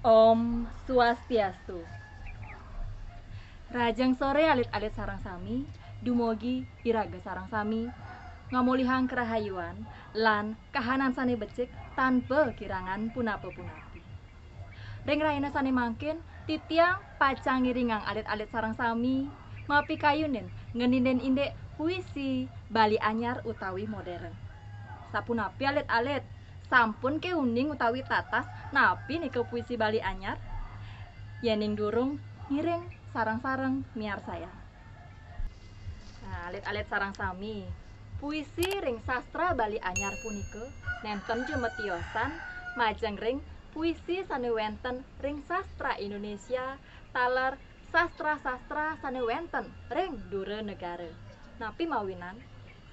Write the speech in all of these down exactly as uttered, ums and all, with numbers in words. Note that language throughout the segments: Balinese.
Om Swastiastu. Rahajeng sore alit-alit sareng sami, dumugi iraga sareng sami ngamolihang karahayuan lan kahanan sane becik tanpa kirangan punapa-punapi. Ring rahina sane mangkin, titiang pacang ngiringang alit-alit sareng sami mapikayunin ngeninin indik puisi Bali anyar utawi modern. Sapunapi alit-alit, sampun ke uning utawi tatas napi nika puisi Bali anyar? Yening durung, ngiring sareng-sareng miarsayang. Nah, alit-alit sareng sami, puisi ring sastra Bali anyar punika nenten ja matiosan majeng ring puisi sane wenten ring sastra Indonesia taler sastra-sastra sane wenten ring dura negara. Napi mawinan?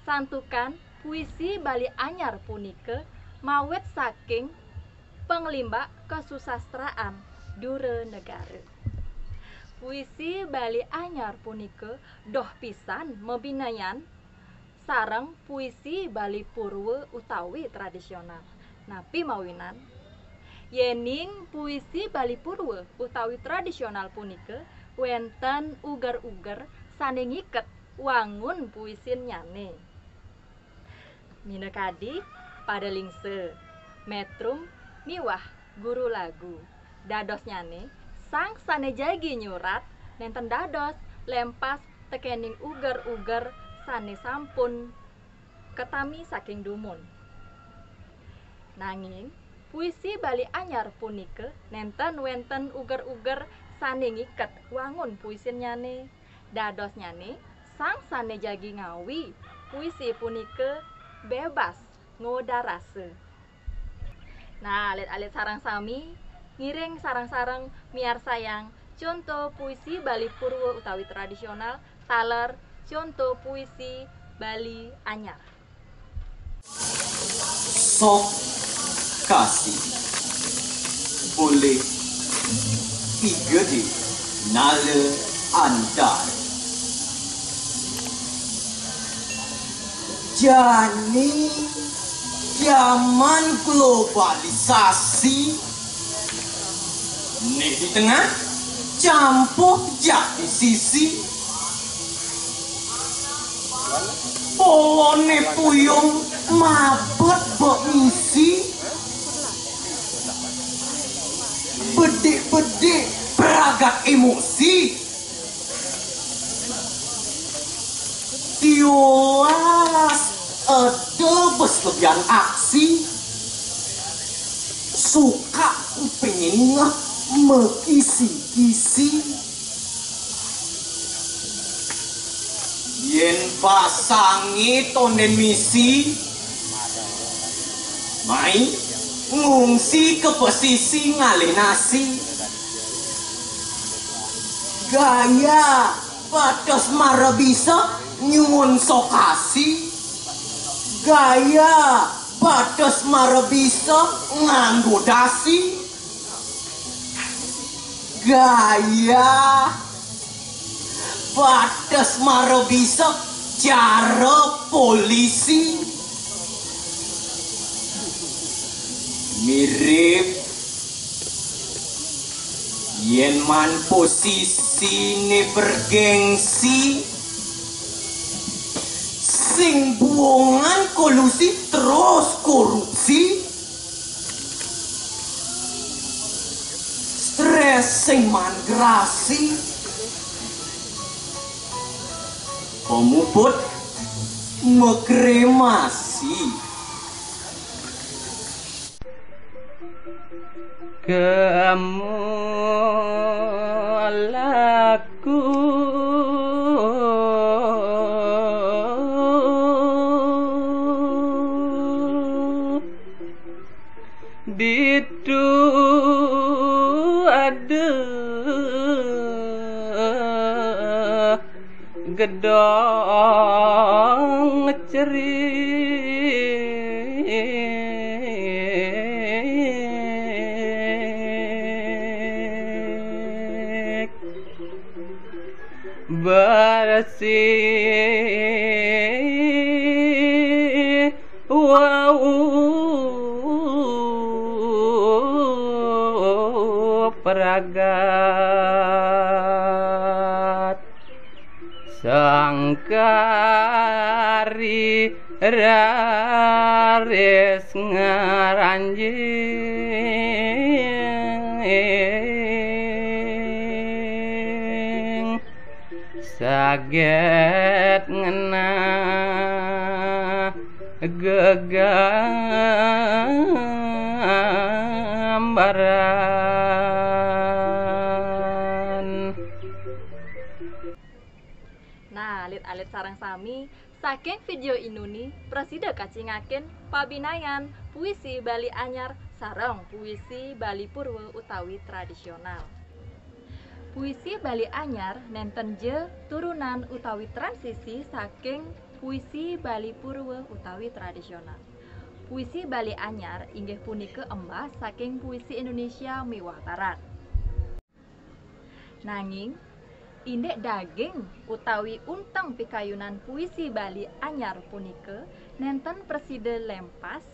Santukan puisi Bali anyar punika mawit saking panglimbak kasusastraan dura negara. Puisi Bali anyar punika doh pisan mabinayan sareng puisi Bali purwa utawi tradisional. Napi mawinan? Yening puisi Bali purwa utawi tradisional punika wenten uger-uger sane ngiket wangun puisinnyane. Minakadi Pada Lingsa, Metrum miwah Guru Lagu. Dadosnyane, sang sane jagi nyurat nenten dados lempas tekening uger-uger sane sampun katami saking dumun. Nanging, puisi Bali anyar punika nenten wenten uger-uger sane ngiket wangun puisinnyane. Dadosnyane, sang sane jagi ngawi puisi punika bebas ngodar rasa. Nah, alit-alit sareng sami, ngiring sareng-sareng miarsayang conto puisi Bali purwa utawi tradisional taler conto puisi Bali anyar. Sok kasih boleh tiga D nala antar. Jani zaman globalisasi, nek di tengah campuh jati sisi. Polone puyung mabet bek misi. Bedik-bedik pragat emosi. Tiwas ada bes lebihan aksi. Suka kuping ngeh mekisi-kisi. Yen pasange tonden misi, mai ngungsi ke pesisi ngalih nasi. Gaya bates mara bisa nyuwun sokasi. Gaya bates mara bisa nganggo dasi. Gaya bates mara bisa cara polisi. Mirip yen man posisine bergengsi, sing buongan kolusi terus korupsi. Stres sing man grasi. Pemuput mekremasi. Kamu laku ditu ada gedong cerik. Bersih wau pragat, sangkari raris ngaranjing, saget ngenah gegambaran. Nah, alit-alit sareng sami, saking video inuni prasida kacingakin pabinayan puisi Bali anyar sareng puisi Bali purwa utawi tradisional. Puisi Bali anyar nenten ja turunan utawi transisi saking puisi Bali purwa utawi tradisional. Puisi Bali anyar inggih punika embas saking puisi Indonesia miwah Barat. Nanging, indik daging utawi unteng pikayunan puisi Bali anyar punika nenten prasida lempas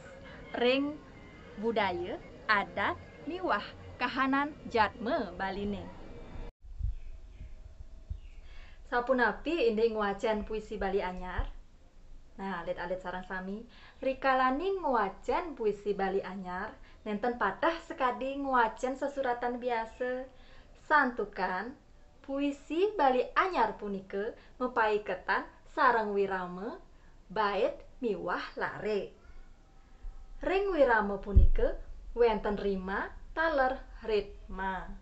ring budaya, adat, miwah kahanan jadma Baline. Sapunapi indik ngwacen puisi Bali anyar? Nah, alit-alit sareng sami, rikalaning ngwacen puisi Bali anyar, nenten pateh sakadi ngwacen sesuratan biasa. Santukan, puisi Bali anyar punika mapaiketan sareng wirama, bait miwah lare. Ring wirama punika wenten rima taler ritma.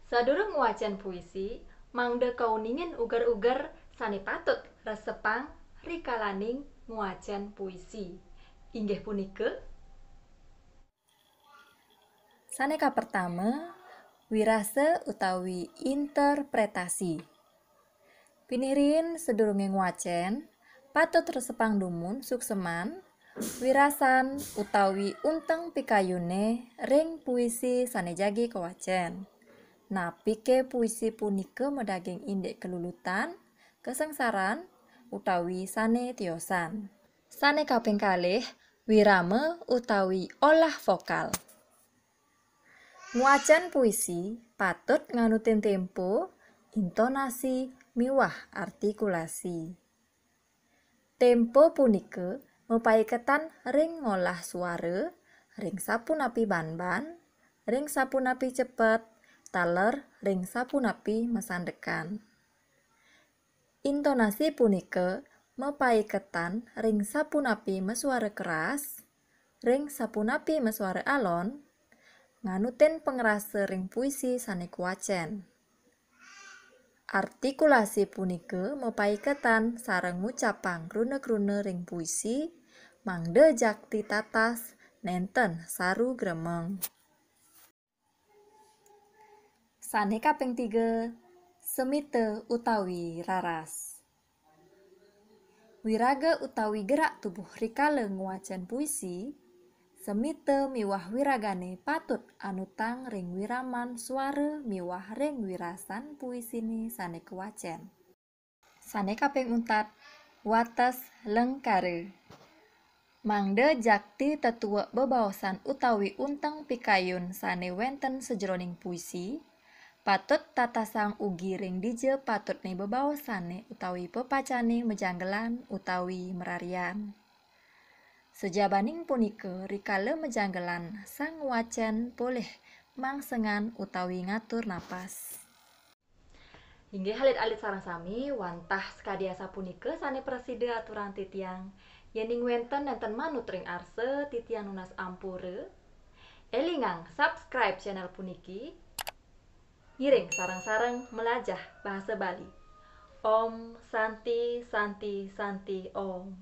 Sadurung ngwacen puisi, mangda kauningin uger-uger sane patut resepang rikalaning ngwacen puisi. Inggih punika, sane kapertama, wirasa utawi interpretasi. Pinih riin sadurunge ngwacen, patut resepang dumun sukseman, wirasan utawi unteng pikayune ring puisi sane jagi kawacen. Napike puisi punika madaging indik kalulutan, kasangsaran, utawi sane tiosan. Sane kaping kalih, wirama utawi olah vokal. Ngwacen puisi patut nganutin tempo, intonasi, miwah artikulasi. Tempo punika mapaiketan ring ngolah suara, ring sapunapi banban, ring sapunapi cepet, taler ring sapunapi masandekan. Intonasi punika mapaiketan ring sapunapi masuara keras, ring sapunapi masuara alon, nganutin pangrasa ring puisi sane kawacen. Artikulasi punika mapaiketan sareng ngucapang kruna-kruna ring puisi, mangda jakti tatas nenten saru gremeng. Sane kaping tiga, semita utawi raras. Wiraga utawi gerak tubuh rikala ngwacen puisi, semita miwah wiragane patut anutang ring wiraman suara miwah ring wirasan puisine sane kawacen. Sane kaping untat, wates lengkara. Mangda jakti tetuek bebaosan utawi unteng pikayun sane wenten sajeroning puisi, patut tatasang ugi ring dija patutne bebaosane utawi pepacane majanggelan utawi mararian. Sajabaning punika, rikala majanggelan, sang wacen polih mangsengan utawi ngatur napas. Inggih alit-alit sareng sami, wantah sakadi asapunika sane prasida aturang titiang. Yening wenten nenten manut ring arsa, titiang nunas ampura. Elingang subscribe channel puniki. Ngiring sareng-sareng melajah bahasa Bali. Om Santi, Santi, Santi, Om.